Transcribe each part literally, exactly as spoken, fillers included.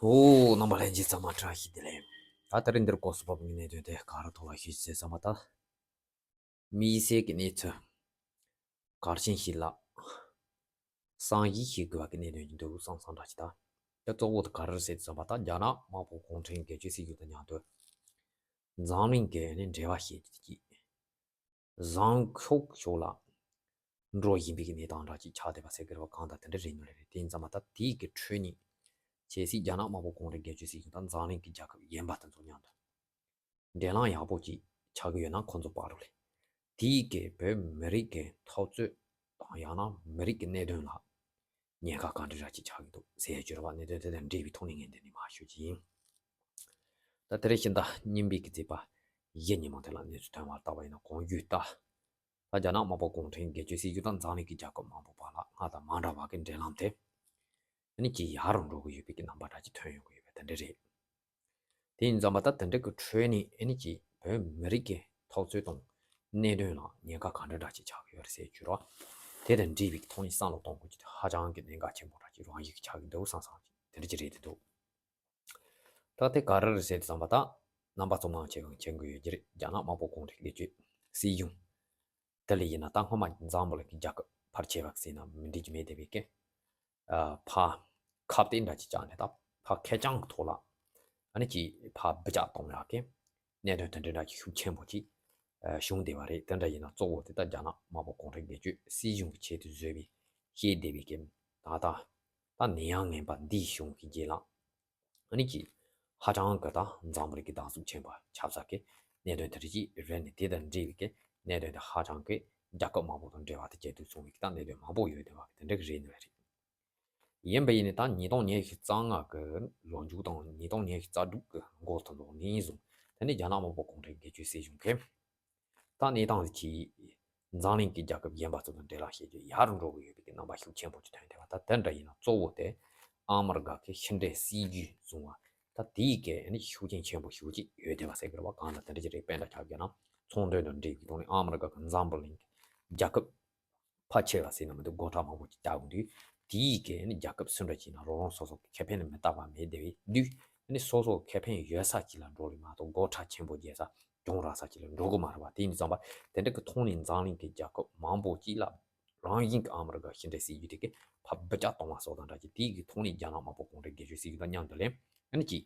ཧོ། རྣམ་པ་ལྷན་རྒྱས་ཚང་མ་བཀྲ་ཤིས་བདེ་ལེགས། ད་དེ་རིང་འདིར་སྐོར་སུ་བབས་ངེས་གནད་དོན་དེ་ག་རེ་ཐོག་ལ་ཤོད་ཅེས་བསམ་པ་ད། དམིགས་བསལ་གྱི་གནས་ཚུལ་གལ་ཆེན་ཞིག་ལ་བསམ་གཞིག་བྱེད་དགོས་པ་གི་གནད་དོན་ཅིག་འདུག་བསམ་བསམ་འདྲ་ཞིག་ད། དེ་གཙོ་བོ་དེ་ག་རེ་རེད་ཟེར་བསམ་པ་ད་རྒྱ་ནག་དམར་པོ་གུང་ཁྲན་སྒེར་གཅོད་སྲིད་གཞུང་དང་མཉམ་དུ་འཛམ་གླིང་གི་ནི་འབྲེལ་བ་བྱེད་ཀྱི་བཟང་ཕྱོགས་ཕྱོགས་ལ་འགྲོ་བཞིན་པའི་གནས་སྟངས་འདྲ་ཅིག་ཆགས་བསྡད་པ་ཟེར་གི་རེད་བ། གང་ལྟར་དེ་འདྲ་རེད་ནོ་རེད། དེ་ཡིན་ཙང་མ་ད་དེའི་གི་ཁྲོད་ནས་གལ་སྲིད་རྒྱ་ནག་དམར་པོ་གུང་ཁྲན་སྒེར་གཅོད་སྲིད་གཞུང་དང་འཛམ་གླིང་གི་རྒྱལ་ཁབ་གཞན་པ་དེ་ཚོ་མཉམ་དུ་འབྲེལ་ལམ་ཡག་པོ་ཅིག་ཆགས་ཀྱི་ཡོད་ན་ཁོ་ཚོ་བར་ལ་དེའི་གི་བོད་མི་རིགས་ཀྱི་འཐབ་རྩོད་དང་ཡང་ན་མི་རིགས་ཀྱི་གནད་དོན་ལ་ཉེན་ཁ་ག་འདྲ་ར་ཅིག་ཆགས་ཀྱི་འདུག་ཟེར་རྒྱུ་རེད་བ། གནད་དོན་དེ་དང་འབྲེལ་བའི་ཐོག་ནས་ངས་འདི་ནས་མར་ཞུ་རྒྱུ་ཡིན། ད་དེ་རིང་ཕྱི་ཟླ་གཉིས་པའི་གི་ཚེས་པ་བཞི་ཉིན་མོ་དེ་ལ་གནས་ཚུལ་ཐོན་པ་ལྟ་བ་ཡིན་ན་གོང་ཞུས་ལྟར། ད་རྒྱ་ནག་དམར་པོ་གུང་ཁྲན་སྒེར་གཅོད་སྲིད་གཞུང་དང་འཛམ་གླིང་གི་རྒྱལ་ཁབ་མང་པོ་བར་ལ་སྔར་དང་མ་འདྲ་བ་གི་འབྲེལ་ལམ་དེ་ཨ་ནི་ཅིག་ཡག་རུ་འགྲོ་གི་ཡོད་པའི་གི་རྣམ་པ་འདྲ་ཅིག་ཐོན་ཡོང་གི་ཡོད་པ་དེ་འདྲ་རེད། དེ་ཡིན་ཙང་མ་ད་དེ་འདྲ་གི་ཁྲོད་ནས་ཨ་ནི་ཅིག་བོད་མི་རིགས་ཀྱི་འཐབ་རྩོད་དང་གནད་དོན་ལ་ཉེན་ཁ་ག་འདྲ་འདྲ་ཅིག་ཆགས་ཀྱི་ཡོད་རེད་ཟེར་རྒྱུ་རེད་བ། དེ་དང་འབྲེལ་བའི་ཐོག་ནས་བསམ་བློ་གཏོང་དགོས་ཀྱི་དེ་ཧ་ཅང་གི་གནད་འགག་ཆེན་པོ་འདྲ་ཅིག་རང་ཡིག་ཆགས་ཀྱི་འདུག་བསམ་བསམ་ཅིག་དེ་འདྲ་ཅིག་རེད་དེ་འདུག་ད་དེ་ག་རེ་རེད་ཟེར་དུས་ཙམ་པ་ད་རྣམ་པ་ཚོ་མང་ཆེ་གང་མཁྱེན་གྱི་ཡོད་ཀྱི་རེད། རྒྱ་ནག་དམར་པོ་གུང་ཁྲན་སྒེར་གཅོད་སྲིད་གཞུང་དེ་ལ་ཡིན་ན་ད་སྔོན་མ་འཛམ་བུ་གླིང་གི་རྒྱལ་ཁབ་ཕལ་ཆེ་བ་ཟེར་ན་མི་འགྲིག་གི་མེད་བསྡད་པའི་སྐད། ཨ། ཕར་ཁ་གཏད་འདྲ་ཅིག་བཅག་ནས་ད་ཕར་ཁེར་རྐྱང་གི་ཐོག་ལ་ཨ་ནི་ཅིག་ཕར་འབུད་རྒྱག་གཏོང་ཡག་གི་གནད་དོན་དེ་འདྲ་འདྲ་ཅིག་ཤུགས་ཆེན་པོ་ཅིག་ཨ། བྱུང་བསྡད་པ་རེད། དེ་འདྲ་ཡིན་ན་གཙོ་བོ་དེ་ད་རྒྱ་ནག་དམར་པོ་གུང་ཁྲན་སྒེར་གཅོད་སྲིད་གཞུང་གི་ཆེད་དུ་བཟོས་པའི་བཤད་བསྡད་པའི་སྐད། ད་ལྟ་ད་ནད་ཡམས་ངན་པ་འདིའི་གཞུང་གི་རྗེས་ལ་ཨ་ནི་ཅིག་ཧ་ཅང་གི་ད་འཛམ་བུ་གླིང་གི་སྡང་ཟུག་ཆེན་པོ་ཆགས་ས་གི་གནད་དོན་དེ་འདྲ་ཅིག་རེད། ནས་དེ་དང་འབྲེལ་བའི་གི་གནད་དོན་དེ་ཧ་ཅང་གི་རྒྱལ་ཁབ་མང་པོ་དང་འབྲེལ་བ་དེ་བྱེད་དུ་སོང་བའི་གི་ད་གནད་དོན་མང་པོ་ཡོད་བསྡད་པ་གི་དེ་འདྲ་གི་རེད་ནི་རེད། ཡིན་པ་ཡིན་ནི་ད་ཉིས་སྟོང་ཉི་ཤུ་རྩ་ལྔ་གི་ལོ་མཇུག་དང་ཉིས་སྟོང་ཉི་ཤུ་རྩ་དྲུག་གི་འགོ་དང་ལོ་ནས་བཟུང་དེ་ནས་རྒྱ་ནག་དམར་པོ་གུང་ཁྲན་སྒེར་གཅོད་སྲིད་གཞུང་གིས་ད་གནས་སྟངས་ཀྱིས་འཛམ་གླིང་གི་རྒྱལ་ཁབ་གཞན་པ་ཚོ་དང་འབྲེལ་ལམ་བྱེད་རྒྱུ་ཡག་རུ་འགྲོ་གི་ཡོད་པའི་གི་རྣམ་པ་ཤུགས་ཆེན་པོ་ཅིག་ཐོན་བསྡད་པ། ད་དེ་འདྲ་ཡིན་ན་གཙོ་བོ་དེ་ཨ་མི་རི་ཀ་གི་ཕྱི་འབྲེལ་སྲིད་ཇུས་བཟུང་བ་ད་དེའི་གི་ཨ་ནི་ཤུགས་རྐྱེན་ཆེན་པོ་ཞེ་པོ་ཅིག་ཡོད་བསྡད་པ་ཟེར་གི་རེད་བ། གང་ལ་དེ་འདྲ་ཅིག་རེད། དཔེ་འདྲ་ཆ་བཞག་ན་ཚོང་དོན་དང་འབྲེལ་བའི་ཐོག་ནས་ཨ་མི་རི་ཀ་གི་འཛམ་བུ་གླིང་གི་རྒྱལ་ཁབ་ཕལ་ཆེ་བ་ཟེར་ན་མི་འདུག་སྒོ་ཁྲལ་མང་པོ་ཅིག་བཏང་ཡོང་དུས་དེའི་གི་ཨ་ནི་རྒྱལ་ཁབ་སུ་འདྲ་ཅིག་ཡིན་ན་རོགས་རམ་སོ་སོ་གི་ཁེ་ཕན་ལ་མི་ལྟ་བ་མེད་བསྡད་པའི་དུས་ཨ་ནི་སོ་སོ་ཁེ་ཕན་ཡོད་ས་ཅིག་ལ་འགྲོ་རེད་མ་གཏོགས་སྒོ་ཁྲལ་ཆེན་པོ་རྒྱག་ས་གྱོང་རག་ས་ཅིག་ལ་འགྲོ་གི་མ་རེད་བ། དེ་ཡིན་ཙང་བ་དེ་འདྲ་གི་ཐོག་ནས་འཛམ་གླིང་གི་རྒྱལ་ཁབ་མང་པོ་ཅིག་ལ་རང་བཞིན་གྱི་ཨ་མི་རི་ཀ་ཕྱི་འབྲེལ་སྲིད་ཇུས་དེ་གི་ཕར་འབུད་རྒྱག་གཏོང་བ་སོགས་དང་འདྲ་ཅིག་དེའི་གི་ཐོག་ནས་རྒྱ་ནག་དམར་པོ་གུང་ཁྲན་སྒེར་གཅོད་སྲིད་ཇུས་དང་མཉམ་དུ་ལེན་ཨ་ནི་ཅིག་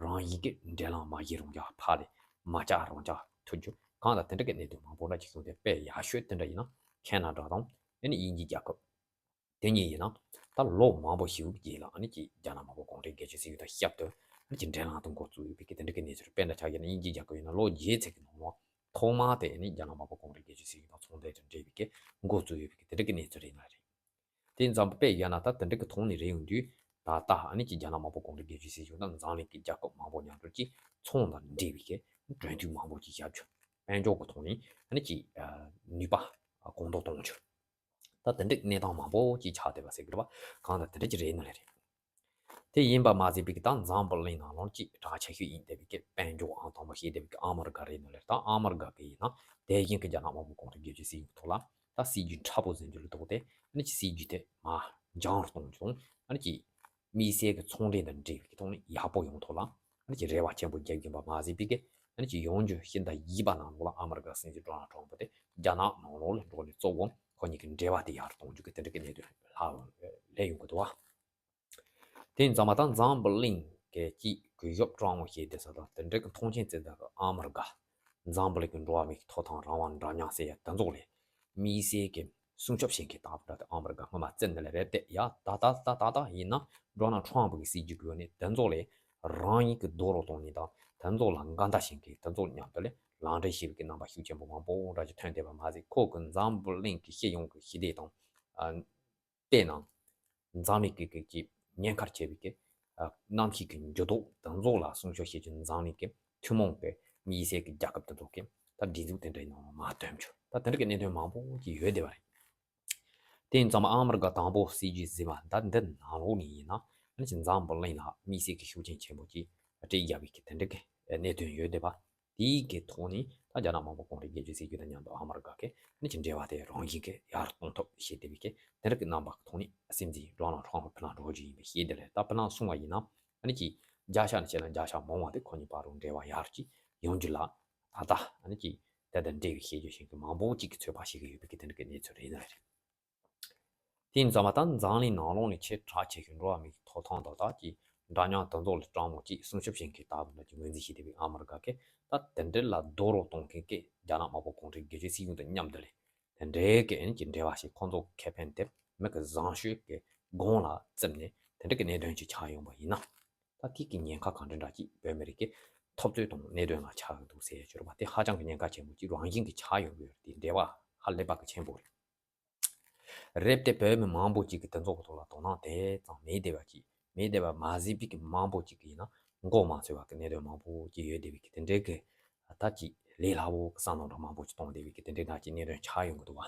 རང་བཞིན་གྱི་འབྲེལ་ལམ་མ་བྱེད་རུང་རྒྱག་ཕར་ལས་མ་བཅག་རུང་རྒྱག་ཐུབ་རྒྱུ་གང་ལ་དེ་འདྲ་གི་གནད་དོན་མང་པོ་འདྲ་ཅིག་བྱུང་སྟེ། དཔེ་ཡག་ཤོས་དེ་འདྲ་ཡིན་ན་ཁེ་ན་ཌ་དང་ཨ་ནི་དབྱིན་ཇིའི་རྒྱལ་ཁབ་དེ་གཉིས་ཡིན་ན་ད་ལོ་མང་པོ་ཞིག་གི་རྗེས་ལ་ཨ་ནི་ཅིག་རྒྱ་ནག་དམར་པོ་གུང་ཁྲན་སྒེར་གཅོད་སྲིད་ཇུས་དང་ཞབས་ཏོག་ཨ་ནི་ཅིག་འབྲེལ་ལམ་དུ་འགོ་བཙུགས་ཡོད་པའི་གི་དེ་འདྲ་གི་གནས་ཚུལ། དཔེ་འདྲ་ཆ་བཞག་ན་དབྱིན་ཇིའི་རྒྱལ་ཁབ་ཡིན་ན་ལོ་བརྒྱད་ཙམ་གི་ནང་ལོགས་ཐོག་མ་དེ་ཨ་ནི་རྒྱ་ནག་དམར་པོ་གུང་ཁྲན་སྒེར་གཅོད་སྲིད་ཇུས་དང་ཚོང་དོན་དང་འབྲེལ་བའི་གི་འགོ་བཙུགས་ཡོད་པའི་གི་དེ་འདྲ་གི་གནས་ཚུལ་རེད་ན་རེད། དེ་ཙམ་དཔེ་ཡོད་ན་ད་དེ་འདྲ་གི་ཐོག་ནས་རེད་ཡོང་དུས་ད་ལྟ་ཨ་ནི་ཅིག་རྒྱ་ནག་དམར་པོ་གུང་ཁྲན་སྒེར་གཅོད་སྲིད་གཞུང་དང་འཛམ་གླིང་གི་རྒྱལ་ཁབ་མང་པོ་མཉམ་དུ་ཅིག་ཚོང་དང་འབྲེལ་བའི་གི་གྲོས་མཐུན་མང་པོ་ཅིག་བཞག་རྒྱུ། དཔལ་འབྱོར་གི་ཐོག་ནས་ཨ་ནི་ཅིག་ནུས་པ་གོང་མཐོར་གཏོང་རྒྱུ། ད་དེ་འདྲའི་གནས་སྟངས་མང་པོ་ཅིག་ཆགས་བསྡད་པ་ཟེར་གི་རེད་བ། གང་ལྟར་དེ་འདྲ་ཅིག་རེད་ནི་ལས་རེད། དེ་ཡིན་པ་མ་ཟད་པའི་གི་ད་འཛམ་བུ་གླིང་ནང་ལོགས་ཀྱི་གྲགས་ཆེ་ཤོས་ཡིན་བསྡད་པའི་གི་དཔལ་འབྱོར་ཨང་དང་པོ་བྱེད་བསྡད་པའི་གི་ཨ་མི་རི་ཀ་རེད་ནི་ལས། ད་ཨ་མི་རི་ཀ་གི་ཡིན་ན་དེ་བཞིན་གི་རྒྱ་ནག་དམར་པོ་གུང་ཁྲན་སྒེར་གཅོད་སྲིད་གཞུང་ཐོག་ལ་ད་སྲིད་ཇུས་མཁྲེགས་པོ་འཛིན་རྒྱུ་ལ་གཏོགས་ཏེ་ཨ་ནི་ཅིག་སྲིད་ཇུས་དེ་མར་འགྱངས་རུ་གཏོང་རྒྱུ་དང་ཨ་ནི་ཅིག་དམིགས་བསལ་གྱི་ཚོང་འབྲེལ་དང་འབྲེལ་བའི་ཐོག་ནས་ཡག་པོ་ཡོང་ཐབས་ལ་ཨ་ནི་ཅིག་རེ་བ་ཆེན་པོ་རྒྱག་གིན་པ་མ་ཟད་པའི་གི་ཨ་ནི་ཅིག་ཡོང་རྒྱུ་ཕྱི་ཟླ་བཞི་པ་ནང་ལོགས་ལ་ཨ་མི་རི་ཀ་སྲིད་འཛིན་ཌོ་ནལ་ཊམ་པ་དེ་རྒྱ་ནག་ནང་ལོགས་ལ་འགྲོ་ནས་གཙོ་བོ་ཁོ་གཉིས་ཀྱི་འབྲེལ་བ་དེ་ཡག་རུ་གཏོང་རྒྱུ་གི་དེ་འདྲ་གི་གནད་དོན་ལྷག་སླེབས་ཡོང་གི་འདུག་བ། དེ་ཡིན་ཙང་མ་ད་འཛམ་བུ་གླིང་གི་ཅིག་གུ་ཡོབ་ཀྲང་བོ་ཞེས་དེ་ས་དང་དེ་འདྲ་གི་མཐོང་ཆེན་བརྩི་ད་གི་ཨ་མི་རི་ཀ་འཛམ་བུ་གླིང་གི་འགྲོ་བ་མིའི་ཐོབ་ཐང་རང་དབང་འདྲ་མཉམ་ཟེར་ཡ་དེ་ཚོ་ལས་དམིགས་བསལ་གྱི་སྲུང་སྐྱོབ་བྱེད་མཁན་དག་པ་འདྲ་དེ་ཨ་མི་རི་ཀ་སྔོན་མ་བརྩི་ནི་ལས་རེད་དེ། ཡ་ད་ད་ད་ད་ད་ཡིན་ན་ཌོ་ནལ་ཊམ་པ་གི་སྲིད་ཇུས་གི་ནས་དེ་ཚོ་ལས་རང་ཉིད་ཀྱི་རྡོག་རོག་གཏོང་ནི་དང་དེ་ཚོ་ལ་འགལ་ཟླ་བྱེད་མཁན་དེ་ཚོ་མཉམ་དུ་ལས་ལག་འབྲེལ་བྱེད་པའི་གི་རྣམ་པ་ཤུགས་ཆེན་པོ་མང་པོ་འདྲ་ཅིག་ཐོན་བསྡད་པ་མ་ཟད། ཁོ་གི་འཛམ་བུ་གླིང་གི་སྤྱི་ཡོངས་ཀྱི་ཞི་བདེ་དང་ཨ། དེས་ན། འཛམ་གླིང་གི་གི་ཀྱི་ཉེན་ཁར་བྱེད་པའི་གི་ཨ། གནམ་གཤིས་ཀྱི་འགྱུར་ལྡོག་དང་ཚོགས་ལ་སྲུང་སྐྱོབ་བྱེད་རྒྱུ་འཛམ་གླིང་གི་ཐུན་མོང་གི་དམིགས་བསལ་གྱི་རྒྱལ་ཁབ་དེ་ཚོ་གི་ད་སྒྲིག་འཛུགས་དེ་འདྲའི་ནང་མ་ཐོན་རྒྱུ། ད་དེ་འདྲ་གི་གནད་དོན་མང་པོ་ཅིག་ཡོད་བསྡད་པ་རེད། དེ་ཡིན་ཙང་ཨ་མི་རི་ཀ་དང་པོ་སྲིད་ཇུས་ཟིན་པ་ད་འདི་ནང་ལོགས་ནས་ཡིན་ན་ཨ་ནི་ཅིག་འཛམ་བུ་གླིང་ལ་དམིགས་བསལ་གྱི་ཤུགས་རྐྱེན་ཆེན་པོ་ཅིག་སྤྲད་བཞག་པའི་གི་དེ་འདྲ་གི་གནད་དོན་ཡོད་བསྡད་པ། དེའི་གི་ཐོག་ནས་ད་རྒྱ་ནག་དམར་པོ་གུང་ཁྲན་སྒེར་གཅོད་སྲིད་ཇུས་དང་མཉམ་དུ་ཨ་མི་རི་ཀ་གི་ནི་ཅིག་འབྲེལ་བ་དེ་རང་བཞིན་གྱིས་ཡར་གཏོང་ཐབས་བྱེད་བསྡད་པའི་གི་དེ་རིགས་ཀྱི་རྣམ་པ་ཐོག་ནས་སྲིད་འཛིན་ཌོ་ནལ་ཊམ་པ་ཕི་ལན་འགྲོ་རྒྱུ་ཡིན་པའི་ཞེས་དེ་ལས། ད་ཕི་ལན་གསུང་བ་ཡིན་ན་ ཨ་ནི་ཅིག་བརྒྱ་ཆ་ནས་བཤད་ན་བརྒྱ་ཆ་མང་བ་དེ་ཁོ་གཉིས་བར་དུ་འབྲེལ་བ་ཡར་ཅིག་ཡོང་རྒྱུ་ལ། ད་ལྟ་ཨ་ནི་ཅིག་དེ་དང་འབྲེལ་བའི་བཤད་རྒྱུ་ཞིག་གི་མང་པོ་ཅིག་གིས་ཚོད་དཔག་བྱེད་ཀྱི་ཡོད་པའི་གི་དེ་འདྲ་གི་གནས་ཚུལ་རེད་ནི་རེད། དེ་ཡིན་ཙང་མ་ད་འཛམ་གླིང་ནང་ལོགས་ནས་ཆེས་གྲགས་ཆེ་ཤོས་འགྲོ་བ་མིའི་ཐོབ་ཐང་དང་ད་ཅིག་འདྲ་མཉམ་དེ་ཚོ་ལ་སྤྲང་མོ་ཅིག་སྲུང་སྐྱོབ་བྱེད་མཁན་ལྟ་བུ་འདྲ་ཅིག་ངོས་འཛིན་བྱེད་བསྡད་པའི་ཨ་མི་རི་ཀ་གིས་ད་དེ་འདྲ་ལ་རྡོག་རོལ་གཏོང་མཁན་གྱི་རྒྱ་ནག་དམར་པོ་གུང་ཁྲན་སྒེར་གཅོད་སྲིད་གཞུང་དང་མཉམ་དུ་ལས་དེ་འདྲའི་གི་ཨ་ནི་ཅིག་འབྲེལ་བ་ཞིག་ཁོང་ཚོ་ཁེ་ཕན་དེ་མི་གི་བཟང་སྤྱོད་ཀྱི་སྒང་ལ་བརྩིས་ནས་དེ་འདྲ་གི་གནད་དོན་ཅིག་ཆགས་ཡོང་པ་ཡིན་ན། ད་དེ་གི་ཉེན་ཁ་གང་འདྲ་འདྲ་ཅིག་བོད་མི་རིགས་ཀྱི་འཐབ་རྩོད་དང་གནད་དོན་ལ་ཆགས་ཀྱི་འདུག་ཟེར་ཡ་ཅིག་རེད་པ། དེ་ཧ་ཅང་གི་ཉེན་ཁ་ཆེན་པོ་ཅིག་རང་བཞིན་གྱིས་ཆགས་ཡོང་གི་ཡོད་རེད། དེ་འབྲེལ་བ་ཧ་ལས་པ་གི་ཆེན་པོ་རེད། རེད་དེ་བོད་མི་མང་པོ་ཅིག་གིས་དེ་ཚོ་གི་ཐོག་ལ་དོ་སྣང་དེ་ཙམ་མེད་བསྡད་པ་ཅིག་མེད་བསྡད་པ་མ་ཟད་པའི་གི་མང་པོ་ཅིག་གིས་ཡིན་ན་མགོ་མ་ཚོས་པ་གི་གནད་དོན་མང་པོ་ཅིག་ཡོད་བསྡད་པའི་གི་དེ་འདྲའི་གི་ད་ཅིག་ལས་སླ་པོ་གི་བསམ་བློ་འདྲ་མང་པོ་ཅིག་གཏོང་བསྡད་པའི་གི་དེ་འདྲའི་འདྲ་ཅིག་གནད་དོན་ཆགས་ཡོང་གི་འདུག་བ།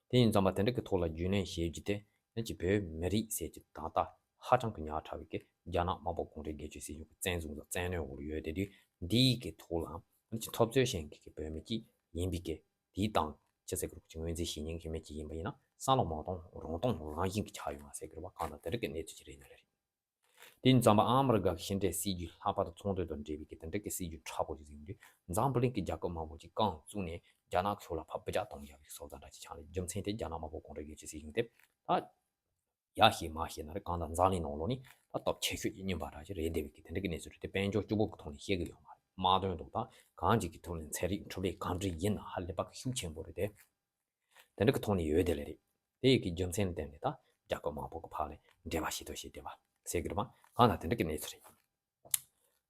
དེ་ཡིན་ཙང་མ་དེ་འདྲ་གི་ཐོག་ལ་རྒྱུས་ལོན་བྱེད་རྒྱུ་དེ་ནི་ཅིག་བོད་མི་རིགས་ཟེར་གྱི་ད་ལྟ་ཧ་ཅང་གི་ཉག་ཕྲ་བའི་གི་རྒྱ་ནག་དམར་པོ་གུང་ཁྲན་སྒེར་གཅོད་སྲིད་གཞུང་གི་བཙན་བཟུང་དང་བཙན་གནོན་འོག་ཡོད་དེ་དུས་འདིའི་གི་ཐོག་ལ་ནི་ཅིག་འཐབ་རྩོད་བྱེད་མཁན་གི་བོད་མི་ཅིག་ཡིན་པའི་གི་དེའི་སྟེང་ཆི་ཟེར་གི་རུ་ཅིག་ངོས་འཛིན་བྱེད་མཁན་གྱི་མི་ཅིག་ཡིན་པ་ཡིན་ན་བསམ་བློ་མ་གཏོང་རང་གཏོང་རང་བཞིན་གྱི་ཆགས་ཡོང་བ་ཟེར་གི་རེད་བ། གང་ལྟར་དེ་འདྲ་གི་གནས་ཚུལ་ཅིག་རེད་ནི་རེད། དེ་ཡིན་ཙང་མ་ཨ་མི་རི་ཀ་གི་ཕྱི་འབྲེལ་སྲིད་ཇུས་ལྷག་པར་དུ་ཚོང་དོན་དང་འབྲེལ་བའི་གི་དེ་འདྲ་གི་སྲིད་ཇུས་ཕྲ་པོ་ཞིག་ཡིན་དུས་འཛམ་བུ་གླིང་གི་རྒྱལ་ཁབ་མང་པོ་ཅིག་རྐང་བཙུགས་ནས་རྒྱ་ནག་ཕྱོགས་ལ་ཕར་སྤུ་ལྕག་གཏོང་ཡག་གི་སོ་ཙང་འདྲ་ཅིག་ཆགས་ནས་རྒྱུ་མཚན་དེ་རྒྱ་ནག་དམར་པོ་གུང་ཁྲན་སྒེར་གཅོད་སྲིད་གཞུང་དེ་ད་ཡག་ཤོས་མ་ཤོས་ན་རེད། གང་ལྟར་འཛམ་གླིང་ནང་ལོགས་ནས་ད་སྟོབས་ཆེ་ཤོས་ཀྱི་གཉིས་པ་འདྲ་ཅིག་རེད་བསྡད་པའི་གི་དེ་འདྲ་གི་གནས་ཚུལ་རེད་དེ། དཔལ་འབྱོར་སྤྱི་བོ་གི་ཐོག་ནས་བཤད་གི་ཡོད་མ་རེད། དམག་དོན་དང་ད་གང་ཅིག་གི་ཐོག་ནས་ཚན་རིག་འཕྲུལ་ལས་གང་འདྲ་ཡིན་ན་ཧ་ལས་པ་གི་ཤུགས་ཆེན་པོ་རེད་དེ། དེ་འདྲ་གི་ཐོག་ནས་ཡོད་དེ་ལས་རེད། དེ་ཡི་གི་རྒྱུ་མཚན་ལ་བརྟེན་ནས་ད་རྒྱལ་ཁབ་མང་པོ་གི་བར་ལ་འབྲེལ་བ་བྱེད་དོ་བྱེད་བསྡད་པ་ཟེར་གི་རེད་པ། གང་ལྟར་དེ་འདྲ་གི་གནས་ཚུལ་རེད།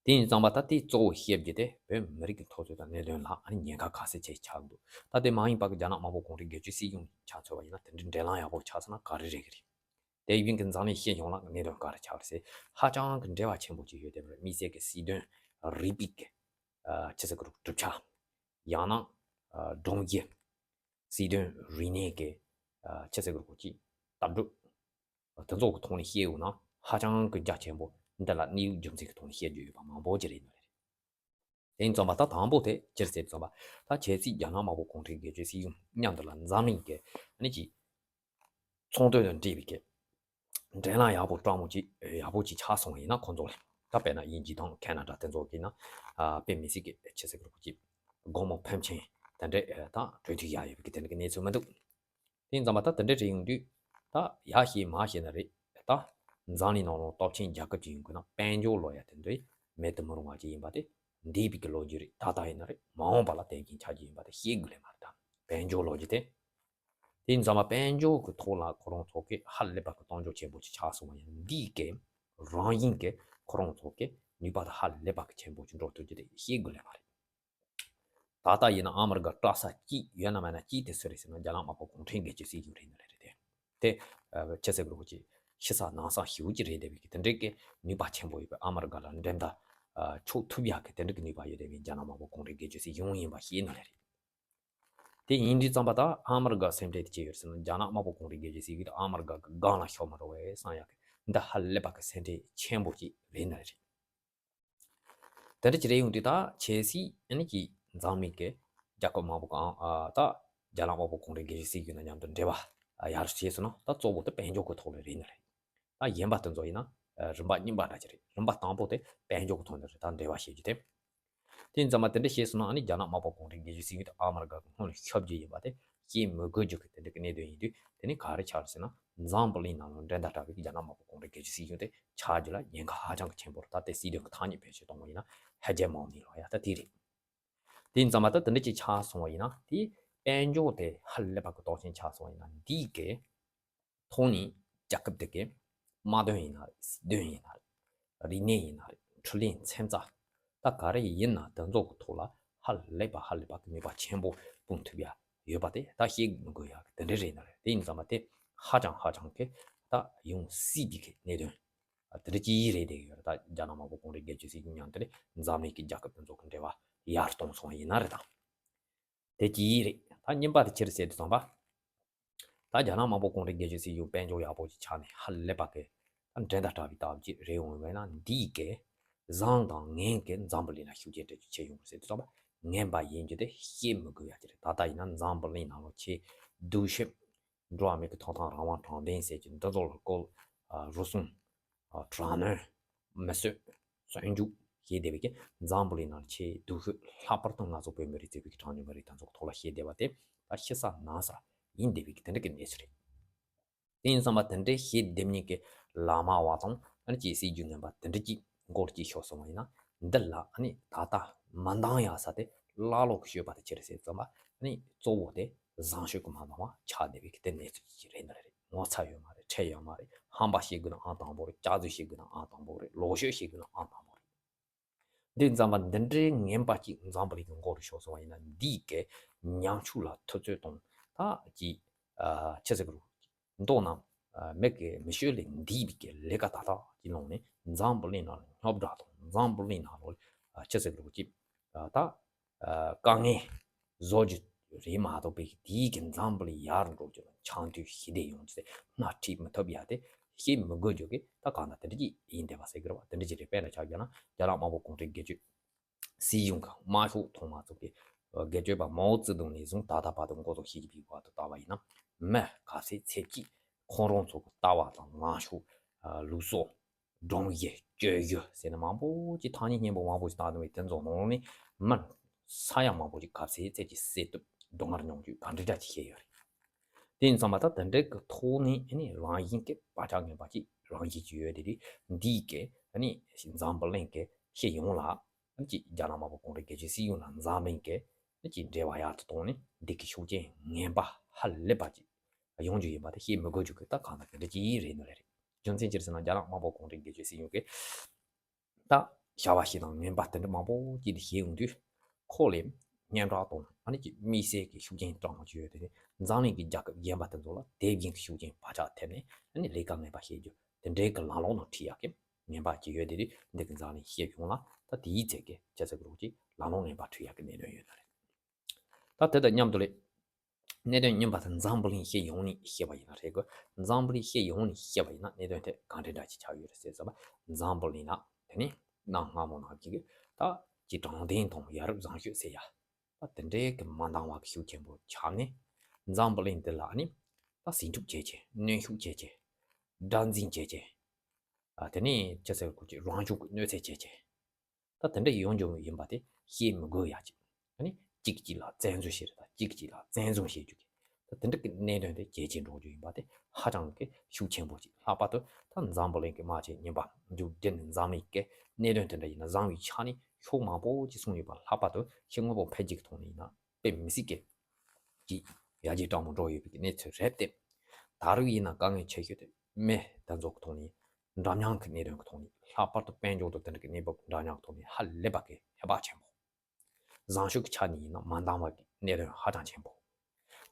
དེ་ཡིན་ཙང་མ་ད་དེ་གཙོ་བོ་བཤད་རྒྱུ་དེ་བོད་མི་རིགས་ཀྱི་འཐབ་རྩོད་དང་གནད་དོན་ལ་ཨ་ནི་ཉེན་ཁ་ག་ཚད་ཆེ་ཆགས་འདུག་ད་དེ་མ་ཡིན་པ་གི་རྒྱ་ནག་དམར་པོ་གུང་ཁྲན་སྒེར་གཅོད་སྲིད་གཞུང་ཆ་མཚོན་པ་ཡིན་ན་དེ་འདྲའི་འབྲེལ་ལམ་ཡག་པོ་ཆགས་སོང་ན་ག་རེ་རེད་གི་རེད། དེ་ཡིན་གི་འཛམ་གླིང་སྤྱི་ཡོངས་ལ་གནད་དོན་ག་རེ་ཆགས་རེད་ཟེར། ཧ་ཅང་གི་འབྲེལ་བ་ཆེན་པོ་ཅིག་ཡོད་དེ་རེད། དམིགས་བསལ་གི་སྲིད་དོན་རིག་པའི་གི་ཨ་ཆི་ཟེར་གི་རུ་གྲུབ་ཆ། ཡང་ན་ཨ་སྒྲོམ་གཞི། སྲིད་དོན་རིག་གནས་ཀྱི་ཨ་ཆི་ཟེར་གི་རུ་ཅིག་ལྟ་གྲུབ། དེ་ཚོ་གི་ཐོག་ནས་བཤད་འོང་ན་ཧ་ཅང་གི་རྒྱ་ཆེན་པོ་འདི་ལ་གནས་ལུགས་རྒྱུ་མཚན་གྱི་ཐོག་ནས་བཤད་རྒྱུ་ཡོད་པ་མང་པོ་ཅིག་རེད་ནི་རེད། དེ་ཡིན་ཙང་མ་ད་དང་པོ་དེ་ཅི་རེད་ཟེར་ཙང་མ་ད་གལ་སྲིད་རྒྱ་ནག་དམར་པོ་གུང་ཁྲན་སྒེར་གཅོད་སྲིད་གཞུང་མཉམ་དུ་ལ་འཛམ་གླིང་གི་ཨ་ནི་ཅིག་ཚོང་དོན་དང་འབྲེལ་བའི་གི་འབྲེལ་ལམ་ཡག་པོ་སྤྲང་མོ་ཅིག་ཡག་པོ་ཅིག་ཆགས་སོང་བ་ཡིན་ན་ཁོང་ཚོ་ལ་ད་དཔེར་ན་དབྱིན་ཇི་དང་ཁེ་ན་ཌ་དེ་ཚོ་གི་ན་ཨ་དཔེ་མི་སྲིད་ཀྱི་ཆི་ཟེར་གི་རུ་ཅིག་སྒོར་མོ་ཕོན་ཆེན་དེ་འདྲས་ད་གྲོས་མཐུན་ཡག་ཡོད་པའི་གི་དེ་འདྲ་གི་གནས་ཚུལ་མི་འདུག་དེ་ཡིན་ཙང་མ་ད་དེ་འདྲ་རེད་ཡོང་དུས་ད་ཡག་ཤེས་མ་ཤེས་ན་རེད། ད་འཛམ་གླིང་ནང་ལ་སྟོབས་ཆེན་རྒྱལ་ཁབ་ཅིག་ཡིན་དགོས་ན་དཔལ་འབྱོར་ལོ་ཡ་དེ་འདྲ་མེད་དུ་མི་རུང་བ་ཅིག་ཡིན་པ་དེ་འདས་པའི་གི་ལོ་རྒྱུས་རེད། ད་ལྟ་ཡིན་ན་རེད། མ་འོངས་པ་ལ་བརྟེན་མཁན་ཆགས་ཀྱི་ཡིན་པ་དེ་ཤེས་དགོས་ལེ་མ་རེད། ད་དཔལ་འབྱོར་ལོ་རྒྱུས་དེ། དེ་ཡིན་ཙང་མ་དཔལ་འབྱོར་གི་ཐོག་ལ་ཁོ་རང་ཚོ་གི་ཧ་ལས་པ་གི་གཏོང་འཇོག་ཆེན་པོ་ཅིག་ཆགས་སོང་བ་ཡིན་ན་འདིའི་གི་རང་བཞིན་གི་ཁོ་རང་ཚོ་གི་ནུས་པ་དེ་ཧ་ལས་པ་གི་ཆེན་པོ་ཅིག་འགྲོ་ཐུབ་རྒྱུ་དེ་ཤེས་དགོས་ལེ་མ་རེད། ད་ལྟ་ཡིན་ན་ཨ་མི་རི་ཀ་སྐྲག་ས་གཅིག་ཡོད་ན་མེད་ན་གཅིག་དེ་སུ་རེད་ཟེར་ན་རྒྱ་ནག་དམར་པོ་གུང་ཁྲན་སྒེར་གཅོད་སྲིད་གཞུང་རེད་ནི་རེད་དེ། དེ་ཨ་ཆི་ཟེར་གི་རེད་ཅིག་ཕྱི་ས་ནང་ས་ཞེ་པོ་ཅིག་རེད་བསྡད་པའི་གི་དེ་འདྲའི་གི་ནུས་པ་ཆེན་པོ་ཡོད་པའི་ཨ་མི་རི་ཀ་ལ་འགྲན་ཟླ་ཨ་ཆོག་ཐུབ་ཡག་གི་དེ་འདྲའི་གི་ནུས་པ་ཡོད་བསྡད་པའི་རྒྱ་ནག་དམར་པོ་གུང་ཁྲན་སྒེར་གཅོད་སྲིད་གཞུང་ཡིན་པ་ཤེས་ནི་རེད། དེ་ཡིན་དུས་ཙམ་པ་ད་ཨ་མི་རི་ཀ་སེམས་ཁྲལ་དེ་ཅི་ཡོད་ཟེར་ན་རྒྱ་ནག་དམར་པོ་གུང་ཁྲན་སྒེར་གཅོད་སྲིད་གཞུང་དེ་ཨ་མི་རི་ཀ་གི་སྒང་ལ་ཤོར་མི་རུང་བས་བསམ་ཡག་གི་འདི་ཧ་ལས་པ་གི་སེམས་ཁྲལ་ཆེན་པོ་ཅིག་རེད་ནི་རེད། དེ་འདྲ་ཅིག་རེད་ཡོང་དུས་ད་ཆེ་སྲིད་ཨ་ནི་ཀྱི་འཛམ་གླིང་གི་རྒྱལ་ཁབ་མང་པོ་གང་ཨ་ད་རྒྱ་ནག་དམར་པོ་གུང་ཁྲན་སྒེར་གཅོད་སྲིད་གཞུང་དང་མཉམ་དུ་འབྲེལ་བ་ཨ་ཡར་བྱས་སོང་ན་ད་གཙོ་བོ་དེ་དཔལ་འབྱོར་གྱི་ཐོག་ལ་རེད་ནི་རེད། ད་གཞན་པ་དེ་ཚོ་ཡིན་ན་ཨ་རིམ་པ་གཉིས་པ་འདྲ་ཅིག་རེད། རིམ་པ་དང་པོ་དེ་དཔལ་འབྱོར་གྱི་ཐོག་ནས་རེད། ད་འབྲེལ་བ་བྱེད་རྒྱུ་དེ། དེ་ཡིན་ཙང་མ་དེ་འདྲ་བྱས་སོང་ན་ཨ་ནི་རྒྱ་ནག་དམར་པོ་གུང་ཁྲན་སྒེར་གཅོད་སྲིད་གཞུང་དེ་ཨ་མི་རི་ཀ་གི་སྔོན་ལ་ཤོར་རྒྱུ་ཡིན་པ་དེ་བཤད་མི་དགོས་རྒྱུ་གི་དེ་འདྲ་གི་གནད་དོན་ཡིན་དུས་དེ་ནི་ག་རེ་ཆགས་རེད་ཟེར་ན་འཛམ་བུ་གླིང་ནང་ལ་འགྲན་ཟླ་དྲག་པའི་རྒྱ་ནག་དམར་པོ་གུང་ཁྲན་སྒེར་གཅོད་སྲིད་གཞུང་དེ་ཆགས་རྒྱུ་ལ་ཉེན་ཁ་ཧ་ཅང་གི་ཆེན་པོ་རེད། ད་དེ་སྲིད་དོན་གི་ཐ་སྙད་བེད་སྤྱོད་གཏོང་བ་ཡིན་ན་ཧ་ཅང་མང་ནི་ལོ་ཡ་ད་དེ་རེད། དེ་ཡིན་ཙང་མ་ད་དེ་འདྲ་ཅིག་ཆགས་སོང་བ་ཡིན་ན་དེ་དཔལ་འབྱོར་དེ་ཧ་ལས་པ་གི་སྟོབས་ཆེན་ཆགས་སོང་བ་ཡིན་ན་འདིའི་གི་ཐོག་ནས་རྒྱལ་ཁབ་དེ་གའི་དམག་དོན་ཡིན་ན་རེད། སྲིད་དོན་ཡིན་ན་རེད། རིག་གནས་ཡིན་ན་རེད། འཕྲུལ་ལས་མཚན་རྩ་ད་ག་རེ་ཡིན་ན་དེ་ཚོ་གི་ཐོག་ལ་ཧ་ལས་པ་ཧ་ལས་པ་གི་ནུས་པ་ཆེན་པོ་སྤུངས་ཐུབ་ཡ་ཡོད་པ་དེ་ད་བཤད་མི་དགོས་ཡ་གི་དེ་འདྲ་རེད་ན་རེད། དེ་ཡིན་ཙང་མ་དེ་ཧ་ཅང་ཧ་ཅང་གི་ད་ཡོང་སྲིད་པའི་གི་གནད་དོན་དེ་འདྲ་ཅིག་རེད་དེ་ཡོད་རེད། ད་རྒྱ་ནག་དམར་པོ་གུང་ཁྲན་སྒེར་གཅོད་སྲིད་གཞུང་མཉམ་དུ་ནས་འཛམ་གླིང་གི་རྒྱལ་ཁབ་དེ་ཚོ་གི་འབྲེལ་བ་ཡར་གཏོང་སོང་བ་ཡིན་ན་རེད་དང་། དེ་གཅིག་རེད། ད་གཉིས་པ་དེ་ཅི་རེད་ཟེར་དུས་ཙམ་པ། ད་རྒྱ་ནག་དམར་པོ་གུང་ཁྲན་སྒེར་གཅོད་སྲིད་གཞུང་དཔལ་འབྱོར་ཡག་པོ་ཅིག་ཆགས་ནས་ཧ་ལས་པ་གི་ད་འགྲན་ཟླ་དྲག་པའི་སྟབས་ཀྱིས་རེད་འོང་བས་ན་འདིའི་གི་བཟང་དང་ངན་གི་འཛམ་བུ་གླིང་ལ་ཤུགས་རྐྱེན་སྤྲད་རྒྱུ་ཆེ་ཡོང་གི་ཟེར་དུས་ཙམ་པ་ངན་པ་ཡིན་རྒྱུ་དེ་བཤད་མི་དགོས་ཡ་ཅིག་རེད། ད་ལྟ་ཡིན་ན་འཛམ་བུ་གླིང་ནང་ལོགས་ཆེས་སྡུག་ཤོས་འགྲོ་བ་མིའི་གི་ཐོབ་ཐང་རང་དབང་དྲང་བདེན་ཟེར་གྱི་འདི་ཚོ་ལ་བཀོལ་རུལ་སུངས་དྲག་གནོན་ མི་གསོད་གསོན་འཇུག་བྱས་བསྡད་པའི་གི་འཛམ་བུ་གླིང་ནང་ཆེས་སྡུག་ཤོས། ལྷག་པར་དུ་ང་ཚོ་བོད་མི་རིགས་གཙོས་པའི་གི་གྲངས་ཉུང་མི་རིགས་དེ་ཚོ་གི་ཐོག་ལ་བྱས་བསྡད་པ་དེ་ད་ཕྱི་ས་ནང་ས་ཡིན་བསྡད་པའི་གི་དེ་འདྲ་གི་གནས་ཚུལ་རེད། དེ་ཡིན་ཙང་མ་དེ་འདྲའི་ཞེ་བདེ་མཉེས་ཀྱི་བླ་མ་བ་དང་ཨ་ནི་ཅིག་སྲིད་ཇུས་ངན་པ་དེ་འདྲ་ཅིག་མགོ་ལ་ཅིག་ཤོར་སོང་བ་ཡིན་ན། འདི་ལ་ཨ་ནི་ད་ལྟ་མ་འདང་ཡག་ས་དེ་ཀླ་ཀློ་གི་སྤྱོད་པ་དེ་ཅི་རེད་ཟེར་ཙམ་པ། ཨ་ནི་གཙོ་བོ་དེ་བཟང་སྤྱོད་ཀྱི་མ་འདང་བ་ཆགས་བསྡད་པའི་གི་དེ་གནས་ཚུལ་ཅིག་རེད་འདི་རེད། ངོ་ཚ་ཡོད་མ་རེད། ཁྲེལ་ཡོད་མ་རེད། ཧམ་པ་བྱེད་དགོས་ན་ཨང་དང་པོ་རེད། སྐྱག་རྫུན་བྱེད་དགོས་ན་ཨང་དང་པོ་རེད། ལོག་སྤྱོད་བྱེད་དགོས་ན་ཨང་དང་པོ་རེད། འདི་འཛམ་པ་འདི་འདྲའི་ངན་པ་ཅིག་འཛམ་བུ་གླིང་གི་མགོ་རུ་ཤོར་སོང་བ་ཡིན་ན། འདིའི་གི་ཉམ་ཆུང་ལ་ཐུབ་ཚོད་དང་ད་ཅིག་ཨ་ཆི་ཟེར་གི་རུ་མདོར་ན་ཨ་མི་གི་མི་སྤྱོད་ལས་འདས་པའི་གི་ལས་ཀ་ད་ལྟ་ཅིག་ལོང་ནས་འཛམ་བུ་གླིང་ནང་ལ་རྙོག་དྲ་དང་འཛམ་བུ་གླིང་ནང་ལོ་ཨ་ཆི་ཟེར་གི་རུ་ཅིག་ཨ་ད་ཨ་དཀའ་ངལ་བཟོ་རྒྱུ་རེད་མ་གཏོགས་པའི་དེའི་གི་འཛམ་བུ་གླིང་ཡར་འགྲོ་རྒྱུ་ལ་ཆང་དུས་ཞི་བདེ་ཡོང་རྒྱུ་དེ་སྣ་ཁྲིད་མི་ཐུབ་ཡ་དེ་ཤེས་མི་དགོས་རྒྱུ་གི་ད་གང་ལྟར་དེ་འདྲ་ཅིག་ཡིན་བསྡད་པ་ཟེར་གི་རེད་བ། དེ་འདྲ་ཅིག་རེད། དཔེར་ན་ཆ་བཞག་ན་རྒྱ་ནག་དམར་པོ་གུང་ཁྲན་སྒེར་གཅོད་སྲིད་གཞུང་གི་དམར་ཤོག་ཐོག་མ་ཚོགས་ཀྱི་སྒེར་གཅོད་པ་མའོ་ཙེ་ཏུང་ནས་བཟུང་ད་ལྟ་བར་དུ་འགོ་ཚུགས་བྱེད་ཀྱི་པའི་བར་དུ་ལྟ་བ་ཡིན་ན། མི་ག་ཚད་ཚད་ཀྱིས་ཁོང་རང་ཚོ་གི་ལྟ་བ་དང་ལངས་ཕྱོགས། ལུགས་སྲོལ། སྒྲོམ་གཞི། སྤྱོད་གཞི་ཟེར་ན་མང་པོ་ཅིག་ཐ་སྙད་སྙན་པོ་མང་པོ་ཅིག་བཏགས་འདུག་པས། དེ་ཚོ་ནང་ནས་མི་ས་ཡ་མང་པོ་ཅིག་ག་ཚད་ཚད་ཀྱི་བསད་གཏུབ་སྡུག་བསྔལ་མྱོང་རྒྱུ་ག་འདྲ་འདྲ་ཅིག་བཤད་ཡོད་རེད། དེ་ཡིན་ཙང་མ་ད་དེ་འདྲའི་གི་ཐོག་ནས་ཨ་ནི་རང་བཞིན་གྱི་བག་ཆགས་ངན་པ་ཅིག་རང་བཞིན་གྱི་ཡོད་དེ་དུས། འདིའི་གི་ཨ་ནི་འཛམ་བུ་གླིང་གི་སྤྱི་ཡོངས་ལ་ཨ་ནི་ཅིག་རྒྱ་ནག་དམར་པོ་གུང་ཁྲན་སྒེར་གཅོད་སྲིད་གཞུང་ལ་འཛམ་གླིང་གི་ཨ་ནི་ཅིག་འབྲེལ་བ་ཡག་ཏུ་གཏོང་ནས་འདི་གི་ཤུགས་རྐྱེན་ངན་པ་ཧ་ལས་པ་ཅིག་ཡོང་རྒྱུ་ཡིན་པ་དེ་བཤད་མི་དགོས་རྒྱུ་གི་ད་གང་ལྟར་དེ་འདྲ་ཅིག་རེད་འདུག་ལེ་རེད། རྒྱུ་མཚན་ཅི་རེད་ཟེར་ན། རྒྱ་ནག་དམར་པོ་གུང་ཁྲན་སྒེར་གཅོད་སྲིད་གཞུང་གིས་ད་བྱ་བ་ཞིག་དང་ངན་པ་དེ་འདྲ་མང་པོ་ཅིག་བྱེད་ཡོང་དུས། ཁོ་ལས་སྙན་གྲགས་དང་ཨ་ནི་ཀྱི་དམིགས་བསལ་གྱི་ཤུགས་རྐྱེན་སྤྲད་མཁན་ཅིག་ཡོད་དེ། འཛམ་གླིང་གི་རྒྱལ་ཁབ་གཞན་པ་དེ་ཚོ་ལ་དེ་བཞིན་གྱི་ཤུགས་རྐྱེན་བག་ཆགས་ཐེབས་ནས་ཨ་ནི་ལས་ཀ་ངན་པ་བྱེད་རྒྱུ་དེ་འདྲའི་གི་ལམ་ལྷོང་ནང་ཁྲིད་ཡག་གི་ངན་པ་ཅིག་ཡོད་དེ། དུས་འདི་གི་འཛམ་གླིང་སྤྱི་ཡོངས་ལ་ད་དེའི་ཚད་ཀྱི་ཅི་ཟེར་གི་རུ་ཅིག་ལམ་ལྷོང་ངན་པ་འཁྲིད་ཡག་གི་གནད་དོན་ཡོད་ནི་རེད། ད་དེ་དང་མཉམ་དུ་ལས། གནད་དོན་གཉིས་པ་དེ་འཛམ་བུ་གླིང་སྤྱི་ཡོངས་ནས་བཤད་པ་ཡིན་ན་རེད་གོ། འཛམ་བུ་གླིང་སྤྱི་ཡོངས་ནས་བཤད་པ་ཡིན་ན་གནད་དོན་དེ་གང་འདྲ་འདྲ་ཅིག་ཆགས་ཡོད་རེད་ཟེར་ཙམ་པ། འཛམ་བུ་གླིང་ན་དེ་ནི་གནའ་སྔ་མོ་ནང་བཞིན་གྱི་ད་ཅིག་དྲང་བདེན་དང་ཡ་རབས་བཟང་སྤྱོད་ཟེར་ཡ། ད་དེ་འདྲའི་གི་མ་འདང་བ་གི་ཤུགས་ཆེན་པོ་ཆགས་ནས། འཛམ་བུ་གླིང་འདི་ལ་ནི་ད་ཟིང་འཁྲུག་བྱེད་ཆེད། གནོན་ཤུགས་བྱེད་ཆེད། དགྲར་འཛིན་བྱེད་ཆེད། ཨ་དེ་ནས་ཅི་ཟེར་དགོས་ཀྱི། རང་བྱུང་གི་གནོད་འཚེ་བྱེད་ཆེད། ད་དེ་འདྲ་ཡོང་རྒྱུ་ཡིན་པ་དེ་བཤད་མི་དགོས་ཡ་ཅིག་ཨ་ནི་གཅིག་གཅིག་ལ་བཙན་འཛུལ་བྱེད་རེས་དང་གཅིག་གཅིག་ལ་བཙན་བཟུང་བྱེད་རྒྱུ་གི་ད་དེ་འདྲ་གི་གནད་དོན་དེ་ཇེ་ཆེ་འགྲོ་རྒྱུ་ཡིན་པ་དེ་ཧ་ཅང་གི་ཤུགས་ཆེན་པོ་ཅིག་ལྷག་པར་དུ་ད་འཛམ་བུ་གླིང་གི་དམག་ཆེན་གཉིས་པ་མཇུག་བསྒྲིལ་ནས་འཛམ་གླིང་གི་གནད་དོན་དེ་འདྲ་ཡིན་ན་བཟང་བའི་ཆ་ནས་ཕྱོགས་མང་པོ་ཅིག་གསུངས་ཡོད་པ། ལྷག་པར་དུ་ཕྱི་དངོས་པོ་འཕེལ་རྒྱས་ཀྱི་ཐོག་ནས་ཡིན་ན་དཔེ་མི་སྲིད་ཀྱི་ཅིག་ཡར་རྒྱས་དྲག་མོ་འགྲོ་ཡོད་པའི་གནས་ཚུལ་རེད་དེ། ད་རུང་ཡིན་ན་དཀའ་ངལ་ཆེ་ཤོས་དེ་མི་དེ་ཚོ་གི་ཐོག་ནས། འདྲ་མཉམ་གྱི་གནད་དོན་གྱི་ཐོག་ནས། ལྷག་པར་དུ་དཔལ་འབྱོར་དང་དེ་འདྲ་གི་གནས་བབ་འདྲ་མཉམ་གྱི་ཐོག་ནས་ཧ་ལས་པ་གི་ཧེ་བག་ཆེན་པོ། བཟང་སྤྱོད་ཀྱི་ཆ་ནས་ཡིན་ན་མ་འདང་བ་གི་གནད་དོན་ཧ་ཅང་ཆེན་པོ།